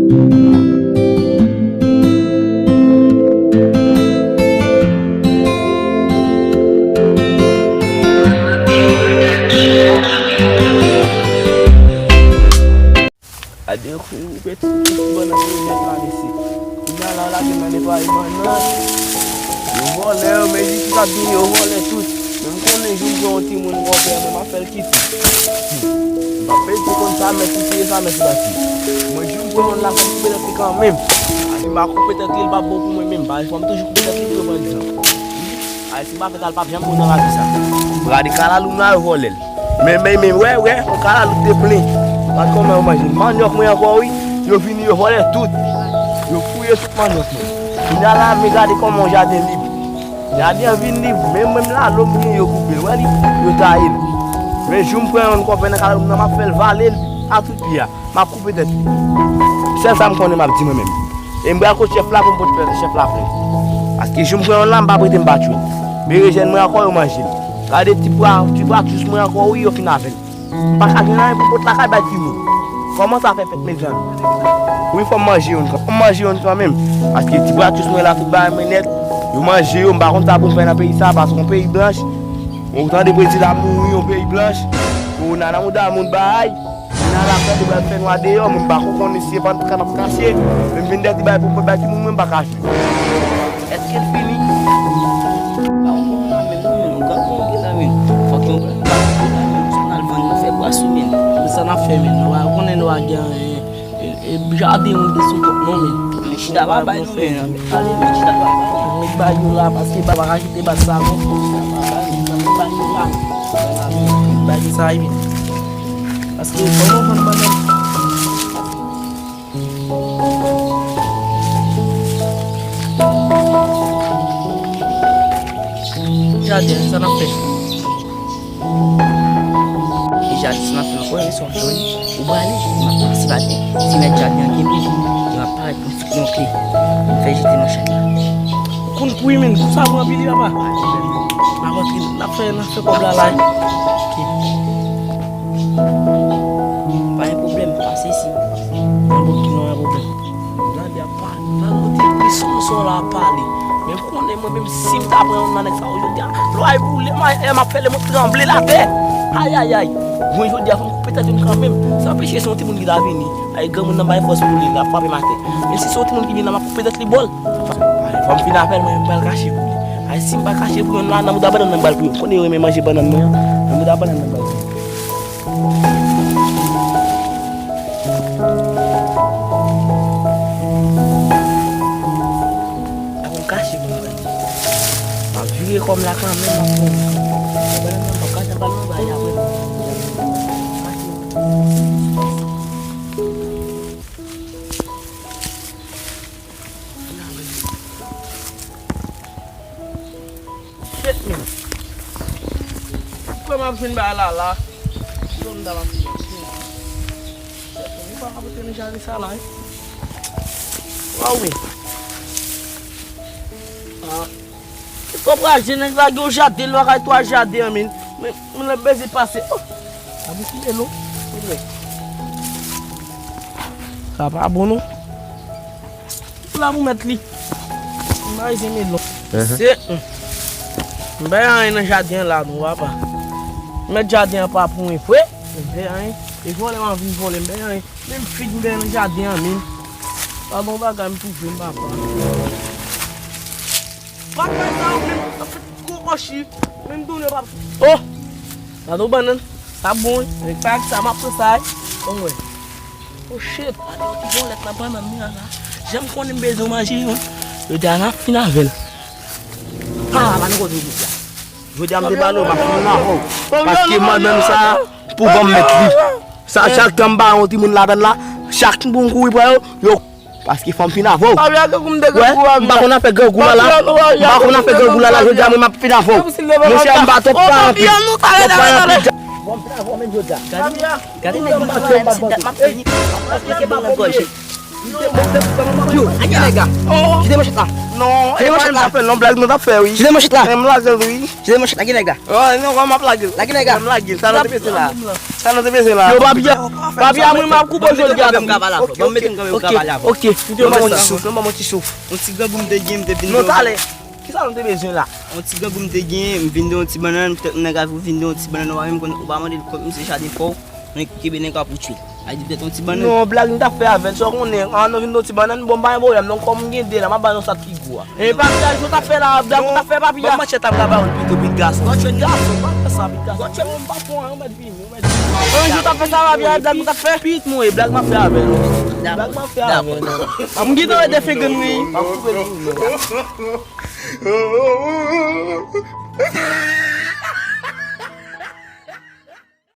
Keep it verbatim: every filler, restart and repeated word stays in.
Gade yon kou peti, peti bannann yo jwenn la, mesye. Kounye a la, yo lage nan netwaye bannann. Yo vòlè yo, men jis ki t ap vini, yo vòlè tout. Men m konnen jou m pran yon timoun kòpè, mwen, m ap fè l kite. Hmm. M p ap pedi konn sa, mèsi Seyè, sa mèsi pase. Mwen, jou m pran yon la, fò m koupe tèt li kanmenm. Paske m pa koupe tèt li, l p ap bon pou mwen menm. Paske fò m toujou koupe tèt li, pou yo pran egzanp. Ay, si m pa fè sa, l p ap janm kontan lavi sa. Gade kalalou m la, yo vòlè l. Men, men, men, wè, wè, yon kalalou te plen. Gade kòman yo manje l. Manyòk mwen ankò, wi. Yo vini, yo vòlè tout. Yo fouye tout manyòk mwen. Kounye a la, men gade kòman yon jaden lib. Jaden an vin lib, men mwen menm la, lò m gen yo koupe l. Wè li, yo taye l. Men jou m pran yon kòpè nan kalalou m nan, m ap fè l vale l ak tout pye a. M ap koupe tèt li. Sèl sa m konnen m ap di mwen menm. E m pral kot chèf la pou m pot chèf la plent. Paske jou m pran yon la, m p ap rete m pa tchwe l. Berejèn mwen ankò, yo manje l. Gade ti pwa, ti pwa tchous mwen ankò, wi, yo fin avè l. M pa ka gen anyen pou m pot lakay bay timoun. Kòman sa fè fèt, mezanmi? Wi, fò m manje youn kan, fò m manje youn kanmenm. Paske ti pwa tchous mwen la, tout bagay mwen nèt. Yo manje yo, m pa konn sa pou m fè nan peyi sa, paske yon peyi blanch. Ou tande prezidan mouri, yon peyi blanch. Kowona nan mouda moun bay. Kounye a la, fè nou pral fè nwa deyò, moun pa ko konnen si se pa nan kay n ap kache. Men m vin dèyè ti bagay pou mwen bay timoun mwen, m pa kache. Èske l fini? Pa yon moun la menm, non, men yon granmoun gen la menm. Fòk yon granmoun la menm, sa n al vann, nou fè bwa sou men. Men sa n ap fè menm, nou pa konnen nou pa gen anyen. E, e, jaden yon gen sou kont nou menm. Men chita pa bay nou menm, men pale, men chita pa bay nou. Met bagay yo la, paske pa ka kite baz sa non. Chita pa bay nou, met bagay yo la. Met bagay sa, epi. Paske fò nou vann bannann. Jaden, sa n ap fè? E jaden, sa n ap fè? Mwen kwè se yon joli. Ou prale, m ap pase pa tè. Si mèt jaden an kenbe, m ap parèt pou m fouke yon kle. M fè jete nan chay la. Konn kouri menm, kou sa pran anpil wi papa. M ap antre, n ap fè, n ap fè kòb la la. Ok. Pa gen pwoblèm, pase isi. Nan bòt ki nou pa gen pwoblèm. Gade ap pale, gade kote li sou son la ap pale. Men m konnen mwen menm si m ta pran youn nan nèg sa yo jodi a, lwa boule, m a, m ap fè lemonn tranble latè. Ayayay. Mwen jodi a fò m koupe tèt youn kanmenm. Sa anpeche se yon timoun ki ta vini. Ay granmoun nan bay fòs pou li, l ap frape m atè. Men si se yon timoun ki vin la, m ap koupe tèt li bòl. Ay, fò m fin avè l, mwen, m pral kache pou li. Ay, si m pa kache pou youn la, nan mouda bannann nan m pral pou youn. M konnen yo renmen manje bannann mwen an. Nan mouda bannann nan m pral pou youn. Ak yon kache pou mwen. M ap vire kò m la kanmenm, m ap pran yon kanmenm. Bannann nan m p ap kache, m pral nan bay apre. Kache. Shit, man. Kòman m ap jwenn bagay la la? Ki lòm dam ap fini? Shit, man, ou pa ka pote nan jaden sa la, wi. Waw, wi. Ah. Ou pral jwenn nèg la gen yon jaden, lwa kay twa jaden an, men. Men, men lè bezwen pase. Oh. A bouki melon. Sa pa bon, non. Pou la pou mèt li. M pa bezwen melon. Mhm. Se, m bay anyen nan jaden an la, non, papa. Mèt jaden an pa pou mwen vre. M bay anyen. E vòlè m ap vin vòlè, m bay anyen. Menm fig m bay nan jaden an, menm. Pa bon bagay m twouve m, papa. Papa sa ou menm, ap fè gwo kòchi. Menm doulè, papa. Oh! Gade yon bannann. Sa bon, wi. Nèg pa ak sa, m ap pran sa, wi. Bon, wè. Oh shit, gade yon ti bòlèt nan bannann mwen an la. Jan m konnen m bezwen manje youn. Yo di a n ap fin avè l. Ha, pa nan kote yo di sa. Jodi a m te pale w, m ap fin avè w. Paske bannann sa, pou ban m mèt li. Sa, chak tan m ba yon timoun ladann la, chak moun kouri pran yo, yo, paske fò m fin avè w. Wè, m pa konn afè grangou la la. M pa konn afè grangou la la, jodi a mwen m ap fin avè w. Monchè, m pa twòp pale anpil. Twòp pale anpil. Bon, m fin avè w menm jodi a. Gade, gade nèg mwen la, ti dat m ap fini. M ap pike bal nan gòj li. Yo, lage nèg la. Kite manchèt la. Non, e pa menm sa fè, non, blag nou t ap fè, wi. Kite manchèt la. Menm lage l, wi. Kite manchèt la, lage nèg la. Oh, non, kòman m ap lage l? Lage nèg la. Menm lage l, sa nou te bezwen la. Sa nou te bezwen la. Yo, papi a, papi a, mwen, m ap koupe w jodi a, tanpri. Ok, ok, ok. Yo, ban mwen ti souf, non, ban mwen ti souf. Yon ti grangou m te gen, m te vin. Non, talè. Kisa nou te bezwen la? Yon ti grangou m te gen, m vin de yon ti bannann, petèt yon nèg avè w vin de yon ti bannann, ou pa menm konn, ou pa mande l kòb, misye chade fò w, men kenbe nèg la pou tchwe. Ay di petèt yon ti bannann. Non, blag m t ap fè avè l, sa w konnen, an nou vin de yon ti bannann, bon, m pa gen pwoblèm, non, kòm m gen de la, m ap ba nou sa k pi gwo a. E pa blag nou t ap fè la, blag nou t ap fè, papi a. Bon, manchèt ap travay yon pito, pit gason. Pit gason, pa fè sa, pit gason. Bon, m pa fè yon mèt vini, yon mèt vini. Yon jou t ap fè sa, papi a, blag nou t ap fè. Pit mwen, blag m ap fè avè l. Blag m ap fè avè l. M gentan wè de fengen wi. M ap koupe l pou nou.